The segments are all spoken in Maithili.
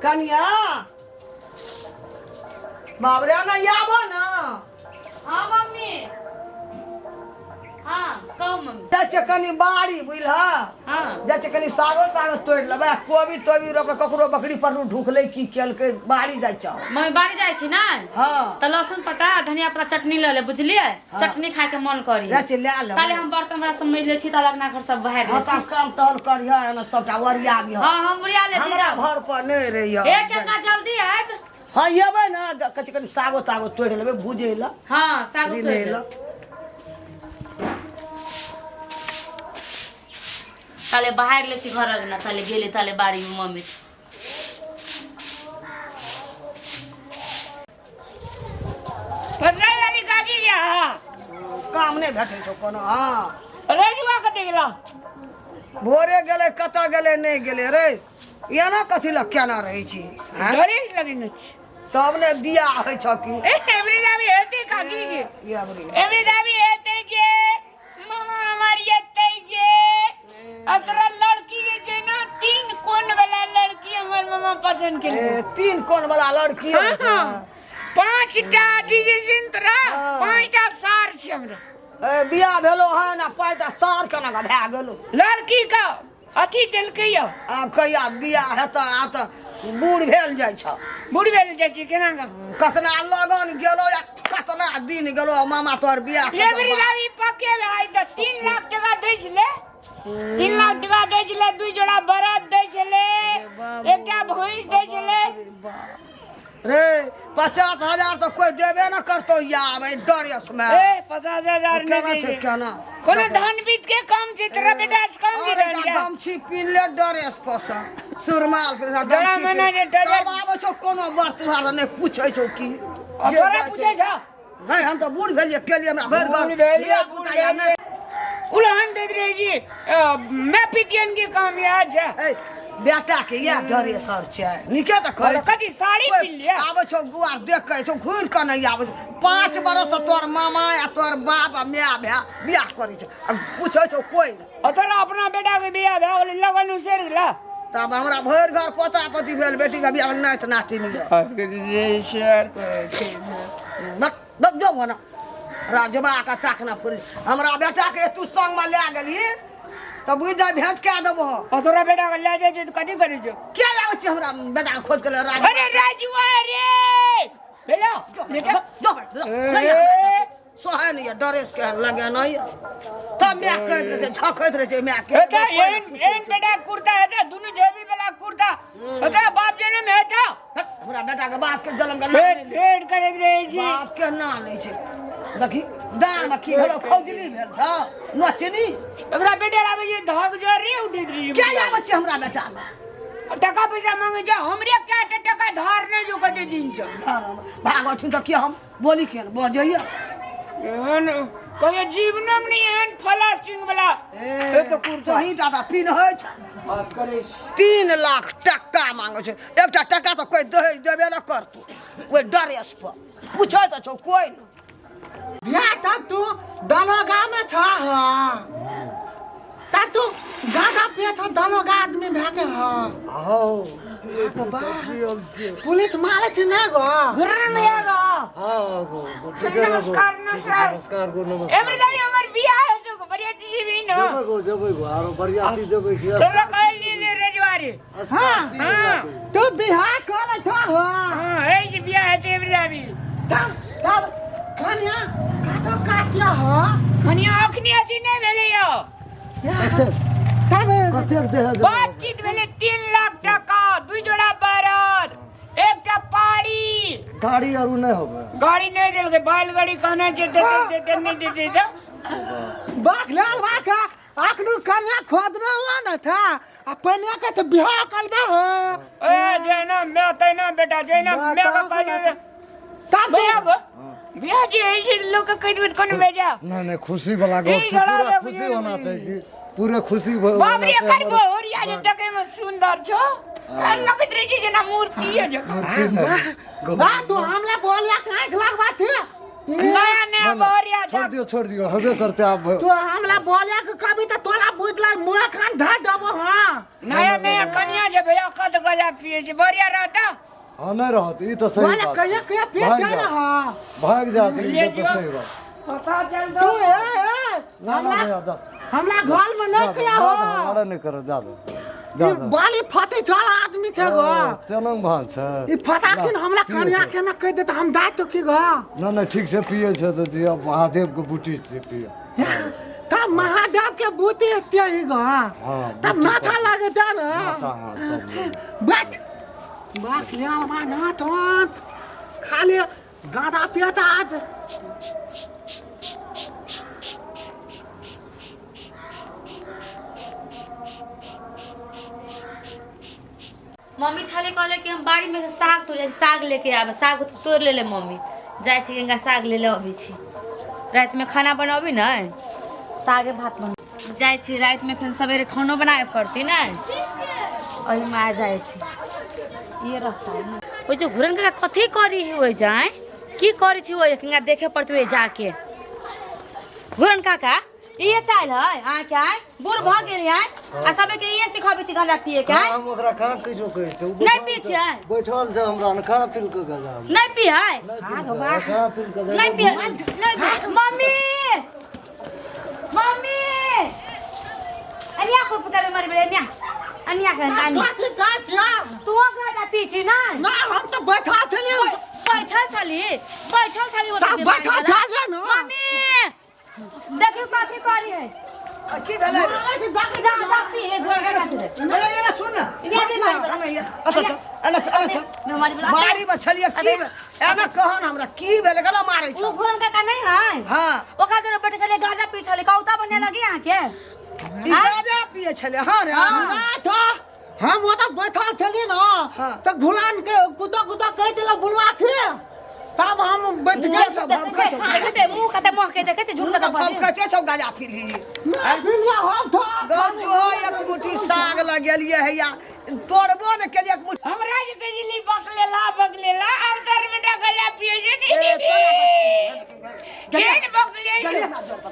कनिया बाप रे ना आबो ना। हाँ मम्मी, हाँ कहू मम्मी। जाइ छै कनि बाड़ी बुझलह। हाँ। जाइ छै कनि सागो तागो तोड़ि लेबै आ कोबी तोबी रोपबै, ककरो बकरी पर ढुकलै की केलकै, बाड़ी जाइ छौ। मम्मी बाड़ी जाइ छी ने? हाँ। तऽ लहसुन पत्ता धनिया पत्ता चटनी लऽ ले, बुझलियै? हाँ। चटनी खाय के मन करी। जाइ छै लए लेबै। ताले हम बर्तन बड़ा सब माजि लै छी, ताले अंगना घर सब बहारि हाँ लै छी। तऽ काम टहल करिह, एना सबटा ओरिया दिह। हाँ हम ओरिया लेती। हमरा जाउ। घर पर नहि रहिह। हे काका जल्दी आबि। हाँ एबै ने, कहै छै कनि सागो तागो तोड़ि लेबै भुजै लए। हाँ सागो तोड़ि लै लेबै। लए। ताले बहारि लै छी घर अंगना, ताले गेलै ताले बाड़ी में मम्मी। पटना वाली काकी गया। काम नहि भेटै छौ कोनो? हाँ। रजुआ कते गेला? भोरे गेलै, कतऽ गेलै नहि गेलै रे, एना कथी लए केना रहै छी आँय? ड्रेस लगेने छी। तब ने बियाह होइ छौ की? ए एवरी दाबी हेतै काकी के। ए, अबरी। एवरी दाबी हेतै के मामा हमार एतै के आ तोरा लड़की जे छै ने तीन कोन वाला लड़की हमर मामा पसंद केलकै। ए, तीन कोन वाला लड़की हाँ, होइ छै। हाँ। पाँचटा अथी जे छै ने तोरा हाँ। पाँचटा सार छै हमरा। ए, बियाह भेलो हन आ पाँचटा सार केना कऽ भए गेलो? लड़की के अथी देलकै यौ। आब कहिया बियाह हेतै? आब तऽ बूढ़ भेल जाइ छ। बूढ़ भेल जाइ छी केना कऽ? कतना लगन गेलो या कतना दिन गेलो आ मामा तोहर बियाह के एबरी दाबी पक्के भाई तऽ 3 लाख टका दै छलै, 3 लाख टका दै छलै, दू जोड़ा बरद दै छलै, एकटा भैंस दै छलै। रे 50,000 तऽ कोइ देबे न करतौ या आब एहि ड्रेस मे। ए 50,000 नहि केना दै छै छै। केना? कोनो धन बीत के कम छै तोरा बेटा से कम छै और धन एकटा के? गमछी पिन्हले ड्रेस पर से सुरमाल पिन्हले जरा गमछी मना जे पिन्हले। डरे- तब आबै छौ कोनो बर तुहार नहि पूछै छौ की आ जे तोरा जाइ पूछै छै। छौ? नहि, हम तऽ बूढ़ भेलियै केलियै हमरा भरि घर बूढ़ भेलियै, धिया बूढ़ पुता या भेलियै। नहि। उलहन दैत रहै छी मैं पितियन के काम याद छै। ए, बेटा के इएह ड्रेस आर छै, नीके तऽ कहै। कथी साड़ी कोइ पिन्ह लिअ? आबै छौ गुआर देख कऽ छौ, घुरि कऽ नहि आबै छौ। 5 बरस से तोहर मामा आ तोहर बाप आ माय भाय बियाह करै छौ आ पूछै छौ कोइ नहि। आ तोरा अपना बेटा के बियाह भए गेलै, लगन उसरि गेला। तब हमरा भरि घर पोता पोती भेल, बेटीके बियाह भेल, नाति नातिन यऽ। बक बक जो भना राजबा के ताकना फुरी। हमरा बेटाके तू संगमे लए गेलही तऽ बुझि जा भेंट कए देबो। आ तोरा बेटा के लए जाइ छै तऽ कथी करै छौ? किया आबै छी हमरा बेटाके खोज के राज? अरे राजुआ रे भेलो जो बेटा। जो जो, नहीं ए। सोहे नहीं है ड्रेस के लगेना यऽ तब माय कहैत रहै छै, झखैत रहै छै माय के। हेता एहन एहन बेटा कुर्ता हेता, दुनू जेबी वाला कुर्ता हेता, बाप जनम हेता। हट, हमरा बेटा के बाप के जन्म के नाम फेर नहि ले। फेर करैत रहै छी। बाप के नाम लै छै। देखी डाँड़ में की भेलो, खौजली भेल छ नोचनी। एकरा बेटा आबै छै धक जोर रे उठैत रहै क्या छै। आबै छै हमरा बेटा में? टका पैसा मांगे छै हमरे, क्या टका धार नहि जो कते दिन छै। भागथिन तऽ की हम बोली के बजैया? एहन कहियो जीवनोमे नहि एहन फलास्टिंग वाला ए तो कुर्ता। तही दादा पिन्है छै। करै छी। 3 लाख टका मांगै छै, एकटा टका तऽ कोइ दे देबे न करतौ ओहि ड्रेस पर। पूछै तऽ छौ कोइ नहि। बियाह तब तू दरोगा में छ ह, तब तू गाजा पिए छ, दरोगा आदमी भए के ह। पुलिस मारे छै ने गो? गुर्र में आगो। हाँ गो गो, ठीके रहो। नमस्कार, नमस्कार। नमस्कार गो, नमस्कार। एमरी दाई हमर बियाह हेतौ गो, बरियाती जेबी न? जेबै गो, जेबै गो, आरो बरियाती जेबै कि? तोरा कहली ले रजवारी। हाँ। हाँ। तू बियाह कर ले छ ह? हाँ, ऐ जे बियाह हेतै एमरी दाबी। तब तब कन्या काटो काटिया ह? कनिया अखनी अथी नहि भेलै यौ। कतेक तब कतेक देह देबै? बातचीत भेलै 3 लाख टका, दू जोड़ा बरद, एकटा पाड़ी। गाड़ी आरू नहि होबै? गाड़ी नहि देलकै, बैलगाड़ी कहने छै देते देते नहि देते तऽ बाघ लाल बाघ अखनु कन्या खोदना हुआ न था आ पहले के तो बियाह करबे हो। ए जैना मैं तैना बेटा जैना मैं के कहलियै तब भैया गो बियाह जे होइ छै लोक के कहि देबै तऽ कोनो बेजा? नहीं नहीं, खुशी वाला गप ई छै, झड़ा पूरा लोग खुशी जे- होना चाहिए कि पूरे खुशी बाप रे होना एकर चाहिए। बहुरिया जे देखै में सुंदर छौ, आ लगैत रहै छै जेना मूर्ति है जकाँ। मूर्ति नहीं, बा तू हमला बोलिया के आंख लगवा थी। नया नया बहरिया छोड़ दियो छोड़ दियो हेबे करते आब। तू हमरा बोले के कभी त तोला बुझला मुँह खान धर देबो। हां नया नया कनिया जे भैया कद गजा पिए छै बढ़िया रहता। हां नहीं रहत ई तो सही बोले बात कहिया छै। कहिया पी भाग जा जा। ना। हां भाग जात ई ले तो जियो। सही बात। पता चल तू ए ए ना ना भैया जा हमरा घर में नहीं किया हो। हमारा नहीं करो जा दो जा ई दो। बाली फते चल आदमी छे गो। तेनंग भान छै। ई फटाक से हमरा पिए कनिया छै। के ना कह दे त हम दाय तो की गो। ना ना ठीक से पिए छै तऽ जी अब महादेव के बूटी छै पिए। तब महादेव के बूटी एते ही गो। हाँ, तब बूटी नाचा पर- लागे दे ना। नाचा, हाँ, तब बैठ बात लिया मा ना तो खाली गादा पियता आद। मम्मी छले कहले कि हम बाड़ी में से साग तोड़े साग लेके आबे, साग तोड़ लेले मम्मी। जाइ छी गंगा साग ले ले अबै छी, राति में खाना बनाबी ने सागे भात बना जाइ छी, राति में फेर सवेरे खानो बनाए पड़ती ने, ओहिमे आ जाइ छी। ये रहता है ना ओहि जे घुरन काका कथी करी है ओहि जाए की करी छी ओहि गंगा देखे पड़ती ओहि जाके। घुरन काका ये चाइल है अहाँके आइ बूढ़ भऽ गेल आइ आ सबके ये सिखाबै छी गांजा पिए के आइ। हम ओकरा कहाँ किछो कहै छै, ओ नहि बैठल पी छै, छियै? बैठल छै हमरा ने कहाँ पील के गजा हम? नहि पियै? नहि पील के, कहाँ पील के गजा? नहि पियै? नहि पियै। मम्मी मम्मी अनिया को पुतले मर गेलै अनिया अनिया के अनिया कथी कहै छियै? तू गांजा पी छी ना? ना हम तो बैठा छलियै। बैठल छली बैठल छली ओ तब बैठल छलियै ना। मम्मी देखियौ कथी करी है। की भेलै? गांजा पी है घुरन काका के। अरे एना सुन ना। ये भी मारी एना ये। अच्छा, अच्छा, एना अच्छा। मारी बोला। बाड़ी में छलियै की भेल? एना कहन हमरा की भेलै केना मारै उ छौ? घुरन काका नहीं है। हाँ। ओकरा जोरे बैठे छलै गांजा पी छलै कौता बने लगी अहाँ के। ई गांजा पिए छलै। हाँ रे हाँ। ना तो हम ओतऽ बैठल छलियै ना हाँ। तऽ घुलान के कुदा कुदा कहै छलै बुलवा के तब हम बैठ गेल। सब हम खाइ छौ। देखते मुंह कते मोह के देखते झूठ कते हम बजे। खाइते छौ गांजा पीली। पिलिया हम तो गजो एक मुट्ठी साग लगेलियै हैया तोड़बो ने केलियै एक मुट्ठी। हमरा जे बिजली बकलेला बकलेला अब तर बेटा गजा पिए जे केन बकले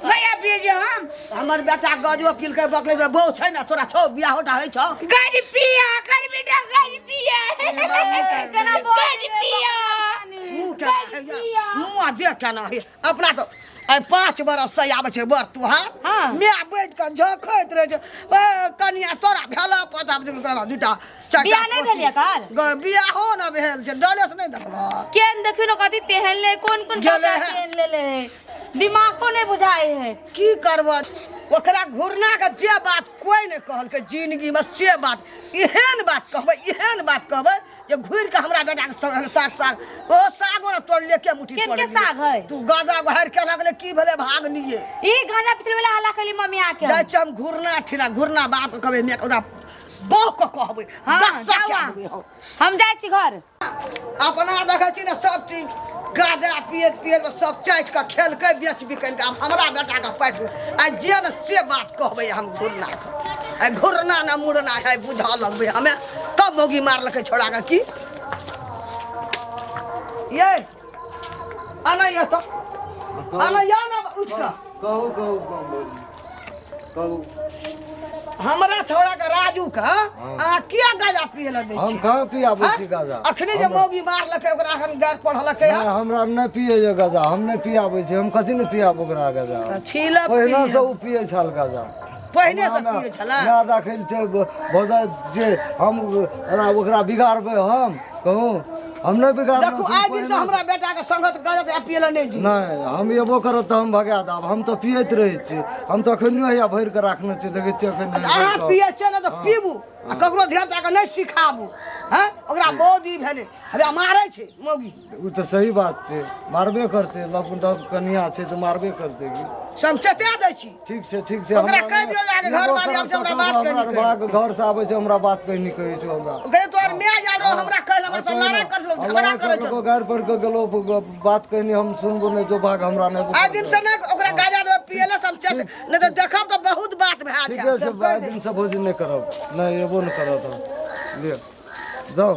गया पिए जे हम। हमर बेटा गजो पीलकै बकले के बहु छै ने तोरा छौ बियाह होटा होइ छौ। गज पिया कर बेटा गज पिया केना गज पिया मुँह केना होइया मुँह आ देह केना होइया अपना तो आइ 5 बरस से आबै छै बर तुहार। हाँ। माय बैठ कऽ झखैत रहै छै ए कनिया तोरा भेल पता दूटा चारिटा बियाह नहि भेल एकर? बियाहो न भेल छै डरे से नहि देखलह। केन देखियौ ने कथी पहन ले कोन कोन गेलै कपड़ा है। पहन लेले दिमागो नहीं बुझाए है। की करब ओकरा घुरना के जे बात कोई नहीं कहलकै जिंदगी में से बात एहन बात कहबै एहन बात कहबै जे घुरि के हमरा बेटा के संग साग साग ओ सागो ने तोड़ ले के मुट्ठी केन तोड़ के लिए। साग है? तू गादा घारि के लगले की भेलै भाग लिए। ई गांजा पिछले वाला हल्ला कैली मम्मी आके। जाइ छी हम घुरना ठिना घुरना बाप के कहबै मे ओकरा बौह के कहबै हाँ, दस जाउ के अहाँ। देबै हम। हम जाइ छी घर। अपना देखै छी ने सब चीज गाजा पियत पियत सब चाटि कऽ खेलकै बेच बिकनि कऽ आब हमरा बेटा के पाटि आ जे ने से बात कहबै हम घुरना के आ घुरना न मुड़ना है बुझऽ लगबै हमे कब मौगी मारलकै छोड़ा के की ये आना ये तो आना या ना उठ कऽ कहू कहू कहू कहू हमरा छोड़ा के राजू के अहाँ किया गाजा पिए लए दै हम छी? कहाँ पियाबै छी हाँ? गाजा? अखने जे मौगी मारलकै ओकरा अखन गारि पढ़लकै नहि हमरा नहि पिए जे गाजा हम नहि पियाबै छी हम कथी नहि पियाब ओकरा गाजा। छीला पहिने से ओ पिए छल गाजा। पहिने से पिए छलै। ना देखै छै भौजा जे हम ओकरा बिगाड़बै हम कहू हम नहि बिगाड़लहुँ। देखू आइ दिन से हमरा बेटा के संगत गाजा पिए लए नहि दियौ। नहि हम एबो करब तऽ हम भगा देब। हम तऽ पियैत रहै छी हम तऽ अखनियो हैया भरि कऽ राखने छी देखै छियै अखन अहाँ पियै छियै ने तऽ पीबू आ ककरो धिया पुता के नहि सिखाबू। हैं ओकरा मौगी भेलै हवे मारै छै मौगी। ओ तऽ सही बात छै मारबे करतै लग कनिया छै तऽ मारबे करतै की। समचते दै छी। ठीक छै ठीक छै ओकरा कहि दियौ जे अहाँके घरवाली आबै छै हमरा बात कहि नहि कहै। घर से आबै छै हमरा बात कहि नहि कहै छै हमरा। गए तोहर माय आयल रहो हमरा कहल हमरा से लड़ाइ कर छलौ झगड़ा करै छलौ। गारि पर के गेलो बात कहनी हम सुनबो नहि जो भाग हमरा नहि। आइ दिन से नहि ओकरा गाजा देबै पिएले समचते नहि तऽ देखब तऽ बहुत बात भए ठीके जायत। छै आइ दिन से भोजन नहि करब नहि एबो नहि करब हम। लिअ जाउ।